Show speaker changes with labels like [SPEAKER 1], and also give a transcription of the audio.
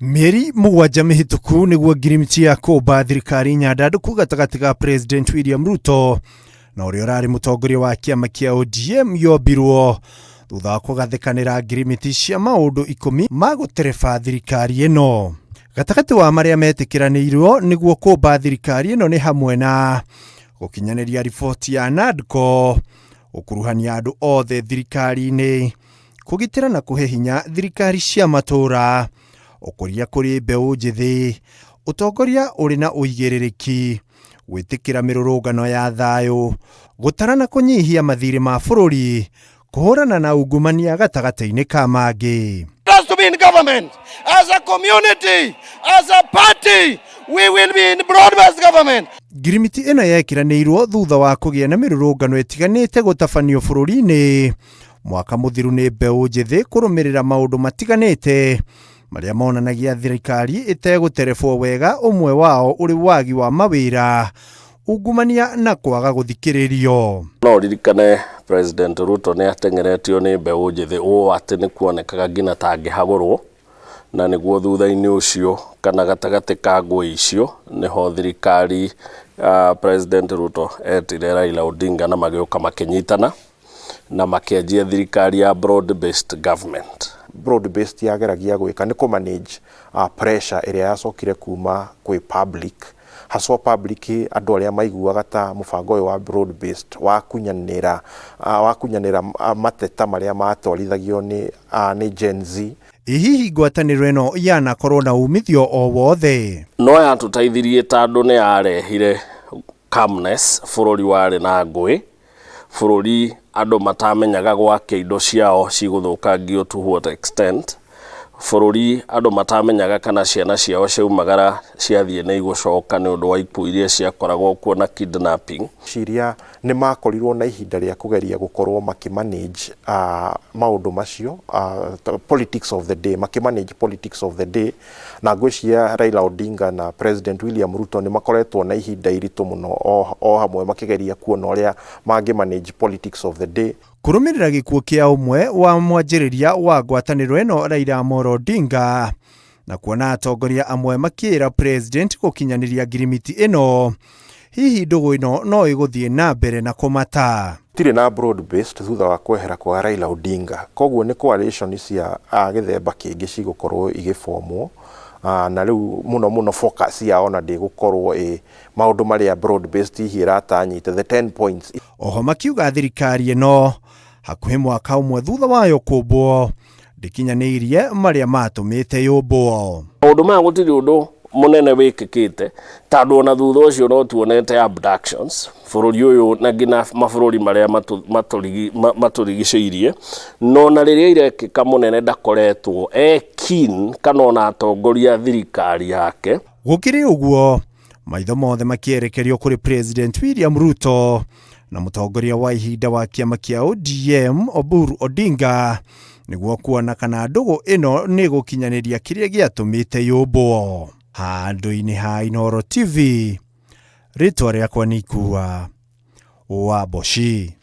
[SPEAKER 1] Mĩeri 7 mĩhĩtũku nĩguo ngirimiti ya kũmba thirikari nyandandũku gatagatĩ ga President William Ruto na ũrĩa ũrarĩ mũtongoria wa kĩama kĩa ODM yombirwo thutha wa kũgathĩkanĩra ngirimiti cia maũndũ 10 ma gũtereba thirikari ĩno. Gatagatĩ wa marĩa metĩkĩranĩirwo nĩguo kũmba thirikari ĩno nĩ hamwe na gũkinyanĩria riboti ya NADCO, gũkuruhania andũ othe thirikari-inĩ, kũgitĩra na kũhe hinya thirikari cia matũũra, ũkũria kũrĩ mbeũ njĩthĩ, ũtongoria ũrĩ na ũigĩrĩrĩki, gwĩtĩkĩra mĩrũrũngano ya thayũ, gũtara na kũnyihia mathirĩ ma bũrũri, kũhũrana na ungumania gatagatĩ-inĩ ka mangĩ.
[SPEAKER 2] Us to be in government as a community, as a party, we will be in broad-based government.
[SPEAKER 1] Ngirimiti ĩno yekĩranĩirwo thutha wa kũgĩa na mĩrũrũngano ĩtiganĩte gũtabanio bũrũri-inĩ mwaka mũthiru nĩ mbeũ njĩthĩ kũrũmĩrĩra maũndũ matiganĩte marĩa monanagia thirikari ĩtegũterebwo wega, ũmwe wao ũrĩ wagi wa mawĩra, ungumania na kwaga gũthikĩrĩrio.
[SPEAKER 3] No ririkane President Ruto nĩ ateng'eretio nĩ mbeũ njĩthĩ ũũ atĩ nĩ kuonekaga nginya ta angĩhagũrwo, na nĩguo thutha-inĩ ũcio kana gatagatĩ ka ngũĩ icio nĩho thirikari President Ruto etire Raila Odinga na magĩũka makĩnyitana na makĩanjia thirikari ya broad based government.
[SPEAKER 4] Broad based yageragia gwĩka nĩ kũ manage pressure ĩrĩa yacokire kuma kwĩ public, haswa public andũ arĩa maiguaga ta mũbango ũyũ wa broad based wakunyanĩra mateta marĩa matwarithagio nĩ Gen Z.
[SPEAKER 1] Ĩ hihi ngwatanĩro ĩno yanakorwo na umithio o wothe?
[SPEAKER 3] No yatũteithirie tondũ nĩ yarehire calmness bũrũri warĩ na ngũĩ, bũrũri andũ matamenyaga gwake indo ciao cigũthũkangio to what extent, bũrũri andũ matamenyaga kana ciana ciao ciaumagara ciathiĩ nĩ igũcoka nĩ ũndũ wa ikuũ iria ciakoragwo kuo na kidnapping.
[SPEAKER 4] Ciria nĩ makorirwo na ihinda rĩa kũgeria gũkorwo makĩmanage maũndũ macio, politics of the day, makĩmanage politics of the day, na ngwĩciria Raila Odinga na President William Ruto nĩ makoretwo na ihinda iritũ mũno o hamwe makĩgeria kuona ũrĩa mangĩ manage politics of the day.
[SPEAKER 1] Kũrũmĩrĩra gĩkuũ kĩa ũmwe wa mwanjĩrĩria wa ngwatanĩro ĩno Raila Amolo Odinga na kuona atongoria amwe makĩĩra president gũkinyanĩria ngirimiti ĩno, hihi ndũgũ ĩno no ĩgũthiĩ na mbere na kũmata?
[SPEAKER 4] Tirĩ na broad based thutha wa kwehera kwa Raila Odinga, koguo nĩ coalition cia gĩthemba kĩngĩ cigũkorwo igĩbomwo, na rĩu mũno mũno focus yao na ndĩgũkorwo ĩ maũndũ marĩa broad based hihi ĩratanyĩte, the 10 points.
[SPEAKER 1] Oho makiuga thirikari ĩno hakuhĩ mwaka ũmwe thutha wayo kũmbwo ndĩkinyanĩirie marĩa matũmĩte yũmbwo.
[SPEAKER 3] Maũndũ maya gũtirĩ ũndũ mũnene wĩkĩkĩte tondũ ona thutha ũcio no tuonete abductions bũrũri ũyũ na nginya mabũrũri marĩa matũrigicĩirie, no na rĩrĩa irekĩka mũnene ndakoretwo e keen kana ona atongoria thirikari yake.
[SPEAKER 1] Gũkĩrĩ ũguo, maitho mothe makĩerekerio kũrĩ President William Ruto na mũtongoria wa ihinda wa kĩama kĩa ODM Oburu Odinga nĩguo kuona kana ndũgũ ĩno nĩ gũkinyanĩria kĩrĩa gĩatũmĩte yũmbwo. Handũ-inĩ ha Inooro TV, rĩtwa rĩakwa nĩ Ikua wa Mboci.